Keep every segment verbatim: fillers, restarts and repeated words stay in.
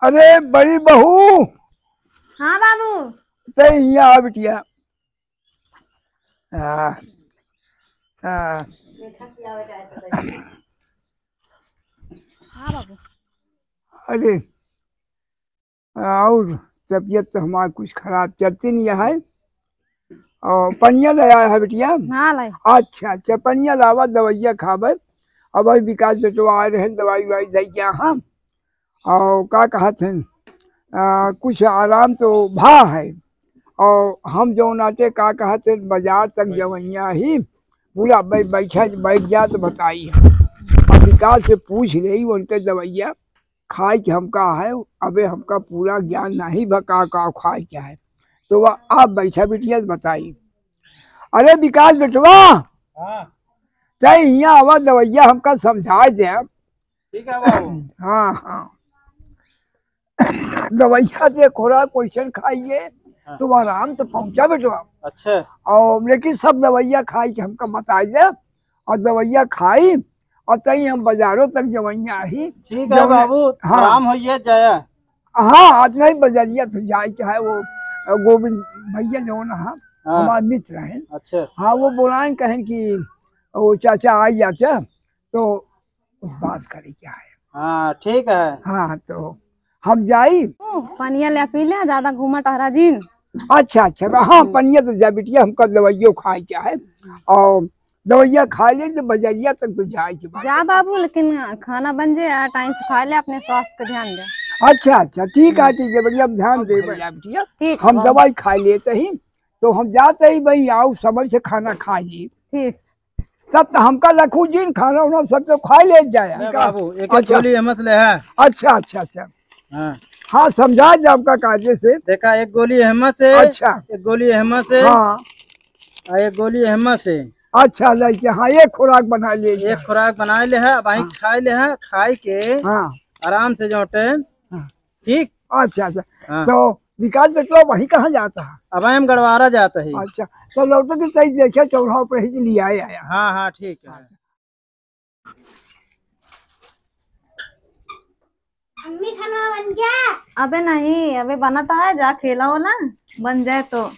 अरे बड़ी बहू। हाँ बाबू। ते हियाँ आ बिटिया। हाँ, हाँ। हाँ बाबू। अरे, और तबियत तो हमार कुछ खराब चलती नहीं है। और पनिया ले आया है बिटिया? हाँ, लाए। अच्छा, अच्छा, पनिया लावा, दवाइया खावे। अब अभी विकास बेटवा आए रहे, दवाई ववाई दे गया हम। और का कहत हैं, आ, कुछ आराम तो भा है। और हम जौन आटे का कहत हैं, बाजार तक जवैया ही पूरा बै-, बैठा, बैठ जा तो बताई। अब विकास से पूछ रही उनके दवाइया खाए के हमका है, अबे हमका पूरा ज्ञान नहीं बा का, का खाए के है। तो वह आप बैठा बिटिया तो बताई। अरे विकास बेटवा, हाँ। तै हियाँ आवा, दवाइया हमका समझा दे। ठीक है बाबू। हाँ, हाँ। दवाइया दे, खुराक कैसन खाइए, हाँ। तो आराम तो पहुँचा बेटवा। अच्छा। और लेकिन सब दवाइया खाई के हमका बताई दे, और दवाइया खाई, और तई हम बाजारों तक जवैया ही। ठीक है जौन बाबू, हाँ। आराम होइए जाया। हाँ, आज नहीं बजरिया तो जाए के है, वो गोविंद भैया जौन है, हाँ। हमारे मित्र हैं। अच्छा। हाँ, वो बोलाएं, कहें कि वो चाचा आ जाते तो कुछ बात करे क्या है। हाँ, ठीक है। हाँ, तो हम जाई। ओ, पनिया ले पी ले, ज्यादा घूमा टहरा जिन। अच्छा, अच्छा, हाँ, पनिया तो जा बिटिया, हमका दवाइयो खाए क्या है, और दवाइया खा ले तो बजरिया तक तो जाए के बात। जा बाबू, लेकिन खाना बन जाए, आ टाइम से खा ले, अपने स्वास्थ्य का ध्यान दे। अच्छा, अच्छा, ठीक है, ठीक है, बढ़िया, हम ध्यान दे, बढ़िया बिटिया। ठीक हम बा। दवाई खा लेते ही, तो हम जाते ही भाई, आओ समय से खाना खा ली। ठीक। तब तो हमका लखू जी ने खाना उना सब तो खा ले जाए। ले बाबू, एक एक अच्छा। गोली हमस ले है। अच्छा, अच्छा, अच्छा। हाँ। हाँ, समझा दे हमका कायदे से। देखा, एक गोली हमस है। अच्छा। एक गोली हमस है। हाँ। आ एक गोली हमस है। अच्छा, लइके, हाँ, एक खुराक बना ले। एक खुराक बना ले है, अब वहीं हाँ। खाए ले है, खाए के हाँ। आराम से जोटे। हाँ। ठीक? अच्छा, अच्छा। हाँ। तो विकास बेटवा वहीं कहाँ जाता है? अब हम गड़वारा जाता है। अच्छा, तो लौटे के सही देखे चौराहा पर ही लिया आया। हाँ, हाँ, ठीक है। अच्छा। अम्मी, खाना बन गया? अबे नहीं, अबे बनत है, जा खेला होला, बन जाए तो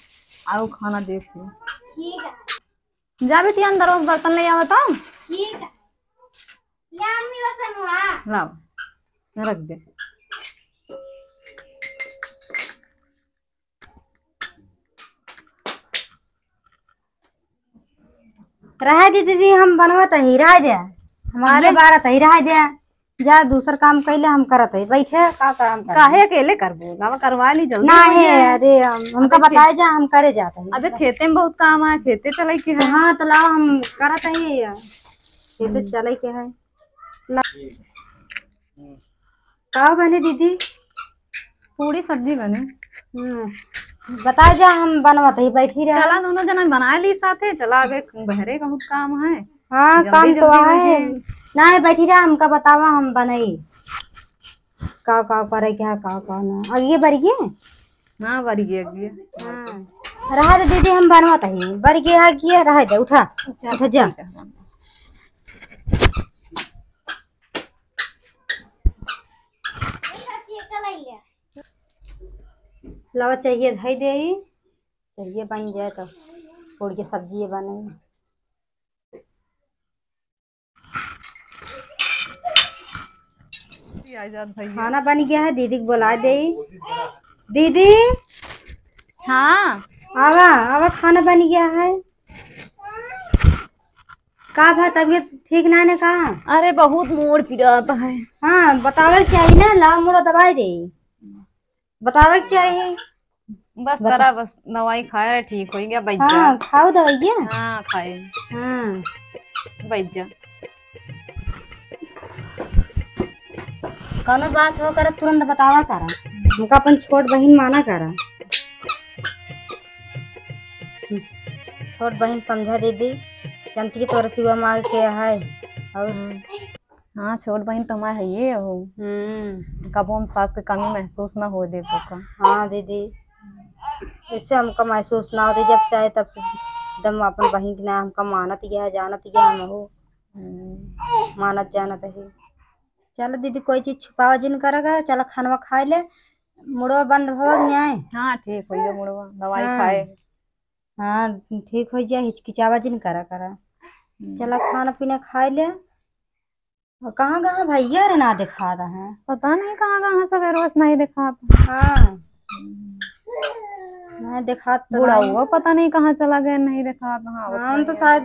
आओ खाना देख लो। ठीक है। जा बेटी, अंदर उस बर्तन ले आवा तो। ठीक है। ले अम्मी, बस हम हुआ। लाओ, रख दे। रहे दे दीदी, हम बनवत ही, रहे दे। हमारे ये बारत ही, रहे दे। जा दूसर काम कैले हम करत ही, बैठे का काम करे? काहे अकेले करबो? लावा करवा ली जल्दी ना हो है, जाए। अरे हम, हमका अबे खे-, बताए जा, हम करे जात ही। अबे खेते में बहुत काम है, खेते चले के है। हाँ, तो लाओ हम करत ही, खेते हम्म। चले के है। ला-, का बने दीदी? पूरी सब्जी बने। हम्म, बता जा, हम बनवत ही, बैठी रहे। चला, दोनों जना बनाए ली साथे, चला, अबे बहरे का बहुत काम है। हाँ, जल्दी काम तो जल्दी है। होइए। नहीं, बैठी रहे, हमका बतावा, हम बनाई। का का करे के है, का का ना। और ये बरिगे? हाँ, बरिगे, बरिगे। हाँ। रहा दे दीदी, हम बनवत ही। बरिगे है कि ये? रहा दे, उठा। अच्छा, उठा जा। ठीक है। लावा चाहिए धई दे, चाहिए बन जाए तो पूरी सब्जी बने। खाना बन गया है, दीदी के बोला दे। दीदी, हाँ। आवा, आवा, खाना बन गया है। का भा, तबियत ठीक ना है का? अरे, बहुत मूड़ पिरात है। हाँ, बतावे के चाही ना, लावा मुड़ा दवाई दे। बतावे के चाही। बस बता। करा, बस दवाई खाए रहे, ठीक हो गया, बैठ जा। हाँ, खाओ दवाइया। हाँ, खाए। हाँ। बैठ जा। कौनो बात हो करे, तुरंत बतावा करा। हमका अपन छोट बहिन माना करा। छोट बहिन समझा दीदी, जानती कि तोरे सिवा माँ के है। और हम्म। हाँ, छोट बहिन तो हमार हइये हो। हम्म। कबो हम सास के कमी महसूस ना हो दे का। हाँ दीदी, इससे हमका महसूस ना होते, जब से आए तब से एकदम अपन बहिन के ना हमका मानत गया, जानत गया हम हो। हम्म। मानत जानत है। चला दीदी, कोई चीज छुपावा जिन करा गा, चला खानवा खाए ले, मुड़वा बंद भवा के नहीं आए। हाँ, ठीक होइ गया मुड़वा, दवाई हाँ। खाए। हाँ, ठीक होइ जाए, हिचकिचावा जिन करा करा। हम्म। चला खाना पीना खाए ले। और कहाँ गए भैया रे, ना दिखात है? पता नहीं कहाँ गए, सब रोज नहीं दिखात। हाँ, नहीं दिखात तो बुढ़ा नहीं। हुआ, पता नहीं कहाँ चला गए, नहीं दिखात। हाँ, हाँ, तो शायद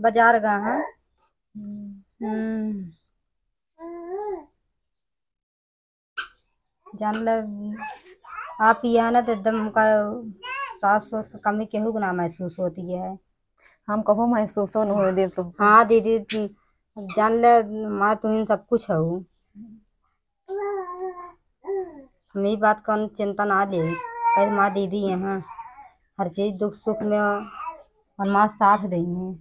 बाजार गए हैं। हम्म। हम्म। जान ले, आप यहाँ ना तो एकदम हमका सास ससुर के कमी केहू के ना महसूस होती है। हम कबो महसूसो न होए देब तो। हाँ दीदी, जान ले माँ, तू ही सब कुछ हऊ। हम ई बात कौन चिंता ना ले, कहे माँ दीदी यहाँ हर चीज दुख सुख में हमार साथ देंगे।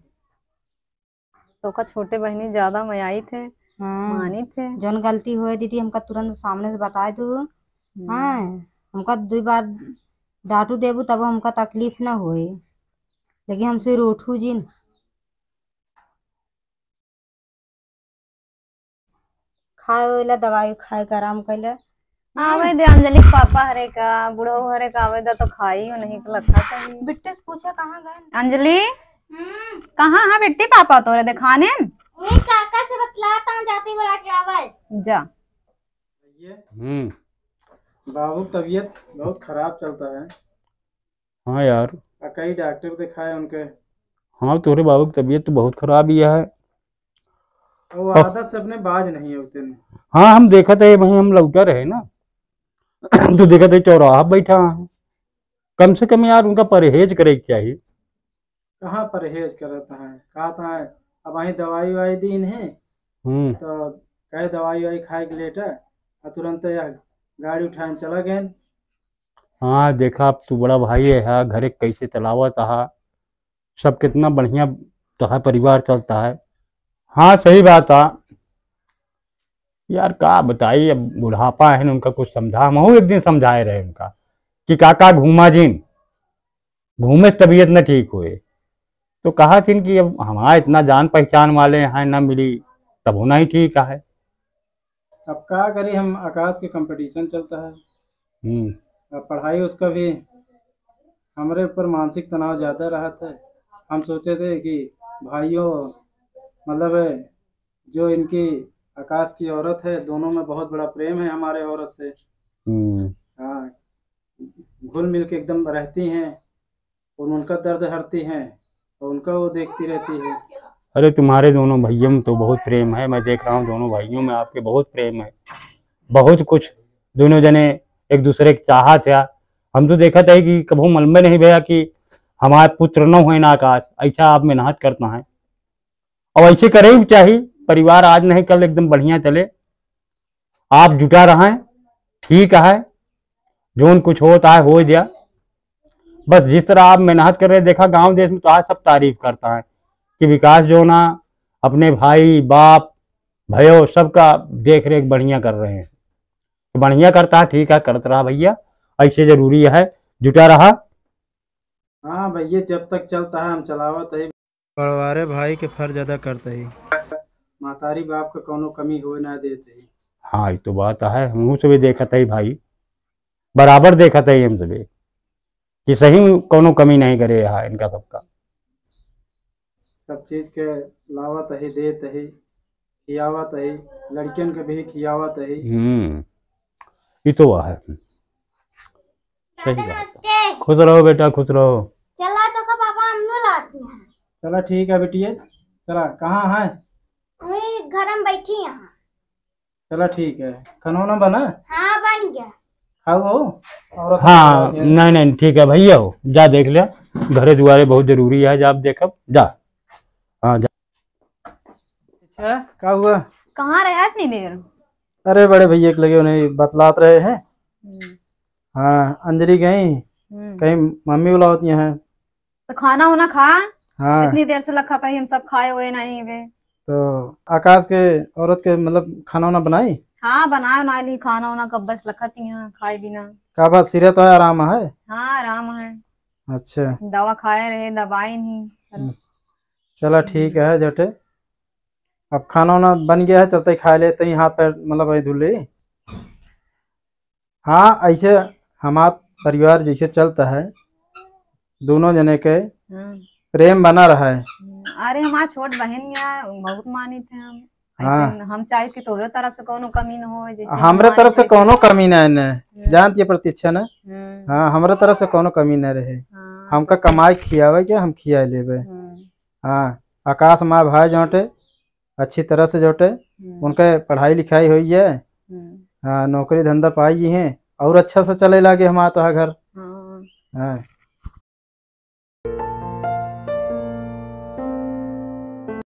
तोका छोटे बहिनी ज्यादा मयाई थे, हाँ। मानी थे। जौन गलती होए दीदी, हमका तुरंत सामने से बताए दू। हम्म। हाँ, हमका दुई बार डांटू देबू, तब हमका तकलीफ ना होए, लेकिन हमसे रूठू जिन। खाए वाला दवाई खाए के आराम कैले। आवे दे अंजलि के पापा हरे का, बुढ़ऊ हरे का, आवे दे तो खाई हो, नहीं तो लखा सही। बिट्टू से पूछे कहाँ गए? अंजलि, हम्म। कहाँ है बिट्टी पापा तोरे देखाने? वही काका से बतलात हूँ, जाती बोला के आवे। जा। हम्म। बाबू की तबीयत बहुत खराब चलता है। हाँ यार। आ, कई डॉक्टर दिखाए उनके। हाँ, तोरे बाबू की तबीयत तो बहुत खराब ही है। वो अब आदत से अपने बाज नहीं होते ने। हाँ, हम देखत है, वहीं हम लौटा रहे ना, तो देखत है चौराहा बैठा है। कम से कम यार, उनका परहेज करे के चाहिए। कहाँ परहेज करत है, कहत है, अब वहीं दवाई वाई दी इन्हें, हम्म। तो कहे दवाई वाई खाए के लेटा, आ तुरंत यह गाड़ी उठाए चला गए। हाँ, देखा, अब तू बड़ा भाई है, हाँ, घरे कैसे चलावत हा, सब कितना बढ़िया तोहार परिवार चलता है। हाँ, सही बात है यार, का बताई, अब बुढ़ापा है न, उनका कुछ समझा, हम एक दिन समझाए रहे उनका कि काका घूमा जिन, घूमे से तबीयत न ठीक होए, तो कहा थिन कि अब हमारा इतना जान पहचान वाले यहाँ न मिली, तब होना ही ठीक है। अब का करी, हम आकाश के कंपटीशन चलता है। हम्म। अब पढ़ाई उसका भी हमरे ऊपर मानसिक तनाव ज्यादा रहत है। हम सोचे थे कि भाइयों, मतलब जो इनकी आकाश की औरत है, दोनों में बहुत बड़ा प्रेम है हमारे औरत से। हम्म। हाँ, घुल मिल के एकदम रहती हैं। और उनका दर्द हरती हैं और उनका वो देखती रहती है। अरे, तुम्हारे दोनों भइयों में तो बहुत प्रेम है, मैं देख रहा हूँ दोनों भाइयों में आपके बहुत प्रेम है, बहुत कुछ दोनों जने एक दूसरे के चाहत है। हम तो देखत है कि कभू मन में नहीं भया कि हमारे पुत्र न होए ना आकाश, ऐसा आप मेहनत करता है। और ऐसे करे ही चाहिए, परिवार आज नहीं कल एकदम बढ़िया चले। आप जुटा रहें, ठीक है, जोन कुछ होता है हो दिया। बस जिस तरह आप मेहनत कर रहे, देखा गांव देश में तो आज सब तारीफ करता है कि विकास जो ना अपने भाई, बाप, भयो सबका देख रेख बढ़िया कर रहे हैं। तो बढ़िया करता है, ठीक है, करत रहा भैया, ऐसे जरूरी है, जुटा रहा। हाँ भैया, जब तक चलता है हम चलावत है। बड़वारे भाई के फर्ज अदा करत ही। महतारी बाप का कौनो कमी होए ना देत ही। हाँ, ई तो बात है, हमहू सब देखत ही भाई, बराबर देखत ही हम सबे कि सही में कौनो कमी नहीं करे है इनका सबका। सब चीज के लावत ही, देत ही, खियावत ही, लड़कियन के भी खियावत ही। हम्म, ई तो है। सही बात है। नमस्ते। खुश रहो बेटा, खुश रहो। चला तो का पापा, हम लोग लाती हैं। चला ठीक है बेटिए, चला। कहाँ है? वही घर में बैठी यहाँ। चला ठीक है, खाना वाना बना? हाँ, बन गया। खाओ हो? और हाँ, नहीं, नहीं, ठीक है भैया, हो जा देख ले, घरे दुआरे बहुत जरूरी है, जा आप देखब, जा। हाँ, जा। अच्छा, का हुआ? कहाँ रहे इतनी देर? अरे, बड़े भैया के लगे उन्हें बतलात रहे हैं। हम्म। हाँ, अंजलि गई, हम्म। कहीं मम्मी बुलावती हैं। तो खाना वाना खा। हाँ। इतनी देर से लखा पाई, हम सब खाए हुए नहीं बे। तो आकाश के औरत के, मतलब, खाना वाना बनाई? हाँ, बनाए ना ली खाना वाना, कब बस लखत ही हैं, खाए बिना। का बात, सिरे तो है, आराम है? हाँ, आराम है। अच्छा। दवा खाए रहे, दवाई नहीं। हम्म। चला, ठीक है, झटे। अब खाना वाना बन गया है, चलते ही खाए लेते ही हाथ पैर मतलब वही धुल ले। हाँ, ऐसे हमार परिवार जैसे चलता है, दोनों जने के हम्म। प्रेम बना रहा है। हम्म, अरे हमार छोट बहन या बहुत मानित है हम। हाँ। ऐसे हम चाहित कि तोहरे तरफ से कौनो कमी न होए, जैसे हमरे हमारी तरफ से जैसे कौनो कमी ना है ने। हम्म। जानती है प्रतीक्षा ना? हम्म। हाँ, हमरे तरफ से कौनो कमी ना रहे। हाँ। हमका कमाई खियावे के हम खिया लेबे। हम्म। हाँ, आकाश माँ भाई जोटे अच्छी तरह से जोटे, हम्म। उनके पढ़ाई लिखाई होई है। हम्म। हाँ, नौकरी धंधा पाई हैं और अच्छा से चले लागे हमार तो घर। हाँ। हाँ।